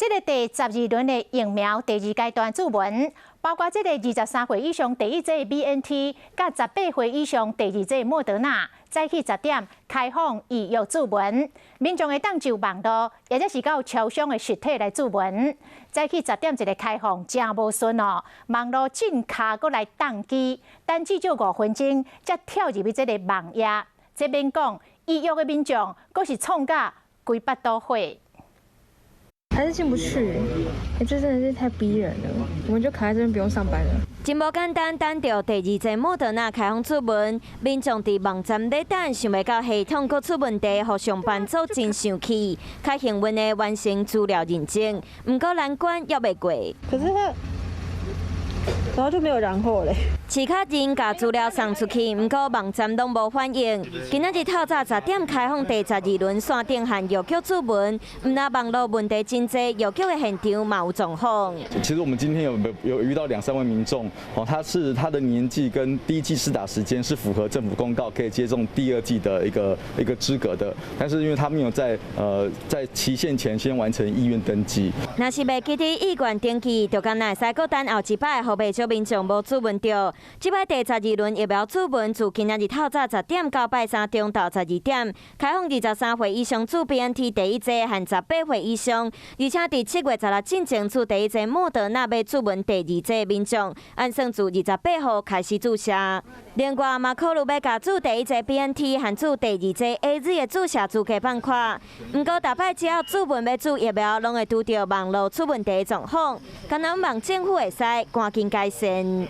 這个第十二輪的疫苗第二階段注文，包括這个23歲以上第一劑 BNT，佮18歲以上第二劑莫德納，早起10點開放預約注文，民眾會當就網路，抑者是到超商的實體來注文。早起十點一个開放，誠無順哦，網路進卡閣來當機，等至少5分鐘才跳入去這个網頁。這免講預約的民眾，閣是創甲規腹肚火。還是進不去，欸，這真的是太逼人了。我們就卡在這邊，不用上班了。真無簡單，等著第二劑莫德納開放注文，民眾佇網站咧等，想袂到系統閣出問題，予上班族真生氣。較幸運的完成資料認證，毋過難關猶未過。可是他，然後就沒有然後嘞。市卡人共資料送出去，毋過網站攏無反應。今仔日透早十點開放第十二輪線頂和藥局注文，毋但網路問題真濟，藥局的現場嘛有狀況。其實我們今天有遇到兩三位民眾，哦，他是他的年紀跟第一劑施打時間是符合政府公告可以接種第二劑的一個資格的，但是因為他沒有在期限前先完成意願登記。若是袂記得意願登記，就敢若會使閣等後一擺，予袂少民眾無注文著。這擺第十二輪疫苗注文自今仔日透早十點到拜三中晝12點，開放23歲以上注 BNT 第一劑和18歲以上，而且佇7月16進前注第一劑莫德納欲注文第二劑民眾，按算自28號開始注射。另外嘛，考慮欲共注第一劑 BNT 和注第二劑 AZ 的注射資格放寬。毋過，逐擺只要注文欲注疫苗，攏會拄著網路出問題狀況，敢若望政府會使趕緊改善。